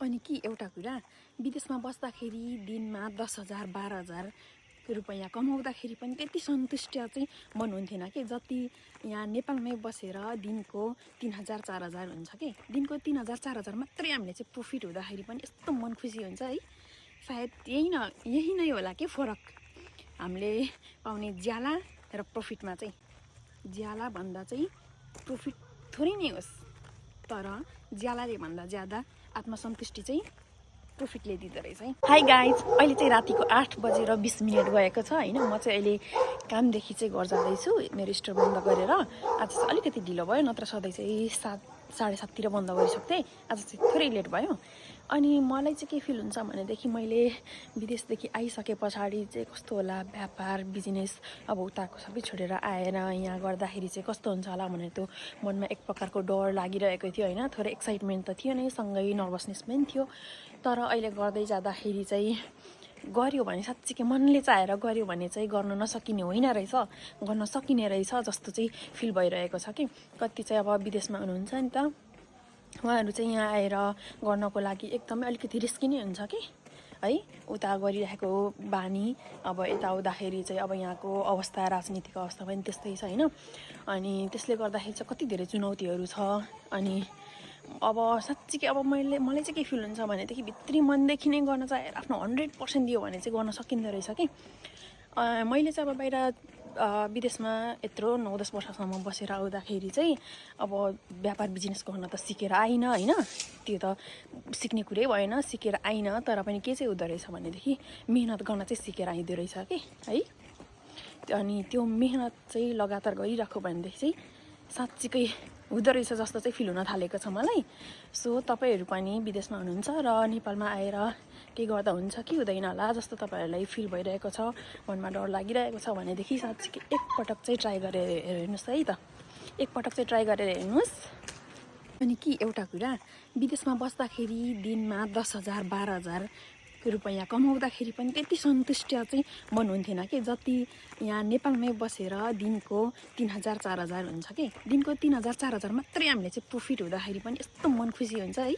अनि कि एउटा कुरा विदेशमा बस्दाखेरि दिनमा 10,000 12,000 रुपैयाँ कमाउँदाखेरि पनि त्यति सन्तुष्ट चाहिँ मन हुन्थेन कि जति यहाँ नेपालमै बसेर दिनको 3,000 4,000 हुन्छ कि दिनको 3,000 4,000 मात्रै हामीले चाहिँ प्रफिट हुँदाखेरि पनि यस्तो मन खुसी हुन्छ है। सायद यही नै होला कि फरक हामीले पाउने ज्याला र प्रफिटमा चाहिँ। ज्याला भन्दा चाहिँ प्रफिट थोरै नै होस् तर ज्यालाले भन्दा ज्यादा आत्मसन्तुष्टि चाहिँ प्रफिटले दिँदो रहेछ है। हाई गाइज, अहिले चाहिँ रातिको 8:20 गएको छ होइन। म चाहिँ अहिले कामदेखि चाहिँ घर जाँदैछु मेरो स्टोर बन्द गरेर। आज चाहिँ अलिकति ढिलो भयो, नत्र सधैँ चाहिँ 7:30 बन्द गरिसक्थेँ। आज चाहिँ थोरै लेट भयो। अनि मलाई चाहिँ के फिल हुन्छ भनेदेखि मैले विदेशदेखि आइसके पछाडि चाहिँ कस्तो होला व्यापार बिजनेस, अब उताको सबै छोडेर आएर यहाँ गर्दाखेरि चाहिँ कस्तो हुन्छ होला भनेर त्यो मनमा एक प्रकारको डर लागिरहेको थियो होइन। थोरै एक्साइटमेन्ट त थियो नै, सँगै नर्भसनेस पनि थियो। तर अहिले गर्दै जाँदाखेरि चाहिँ गऱ्यो भने साँच्चीकै मनले चाहेर गऱ्यो भने चाहिँ गर्न नसकिने होइन रहेछ, गर्न सकिने रहेछ जस्तो चाहिँ फिल भइरहेको छ कि। कति चाहिँ अब विदेशमा हुनुहुन्छ नि त, उहाँहरू चाहिँ यहाँ आएर गर्नको लागि एकदमै अलिकति रिस्की नै हुन्छ कि है। उता गरिरहेको बानी अब यता आउँदाखेरि चाहिँ अब यहाँको अवस्था, राजनीतिक अवस्था पनि त्यस्तै छ होइन। अनि त्यसले गर्दाखेरि चाहिँ कति धेरै चुनौतीहरू छ। अनि अब साँच्चीकै अब मलाई चाहिँ के फिल हुन्छ भनेदेखि भित्री मनदेखि नै गर्न चाहेर आफ्नो 100% दियो भने चाहिँ गर्न सकिँदो रहेछ कि। मैले चाहिँ अब बाहिर विदेशमा यत्रो 9-10 वर्षसम्म बसेर आउँदाखेरि चाहिँ अब व्यापार बिजनेस गर्न त सिकेर आइनँ होइन। त्यो त सिक्ने कुरै भएन, सिकेर आइनँ। तर पनि के चाहिँ हुँदो रहेछ भनेदेखि मेहनत गर्न चाहिँ सिकेर आइदो रहेछ कि है। अनि त्यो मेहनत चाहिँ लगातार गरिराख्यो भनेदेखि चाहिँ साँच्चीकै हुँदो रहेछ जस्तो चाहिँ फिल हुन थालेको छ मलाई। सो तपाईँहरू पनि विदेशमा हुनुहुन्छ र नेपालमा आएर के गर्दा हुन्छ कि हुँदैन होला जस्तो तपाईँहरूलाई फिल भइरहेको छ, मनमा डर लागिरहेको छ भनेदेखि साँच्चीकै एकपटक चाहिँ ट्राई गरेर हेर्नुहोस् है त। एकपटक चाहिँ ट्राई गरेर हेर्नुहोस्। अनि कि एउटा कुरा विदेशमा बस्दाखेरि दिनमा 10,000 12,000 रुपैयाँ कमाउँदाखेरि पनि त्यति सन्तुष्ट चाहिँ मन हुन्थेन कि जति यहाँ नेपालमै बसेर दिनको 3,000 4,000 हुन्छ कि दिनको 3,000 4,000 मात्रै हामीले चाहिँ प्रफिट हुँदाखेरि पनि यस्तो मन खुसी हुन्छ है।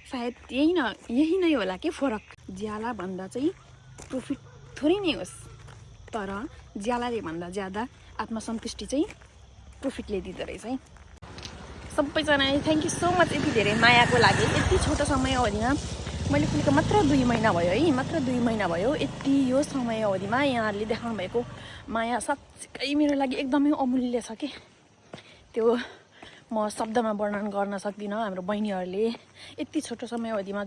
सायद यही नै होला कि फरक। ज्याला भन्दा चाहिँ प्रफिट थोरै नै होस् तर ज्यालाले भन्दा ज्यादा आत्मसन्तुष्टि चाहिँ प्रफिटले दिँदो रहेछ है। सबैजनाले थ्याङ्क यू सो मच यति धेरै मायाको लागि। यति छोटो समय अवधिमा मैले खुलेको मात्र 2 महिना भयो है, मात्र 2 महिना भयो। यति यो समय अवधिमा यहाँहरूले देखाउनु भएको माया साँच्चीकै मेरो लागि एकदमै अमूल्य छ कि। त्यो म शब्दमा वर्णन गर्न सक्दिनँ। हाम्रो बहिनीहरूले यति छोटो समय अवधिमा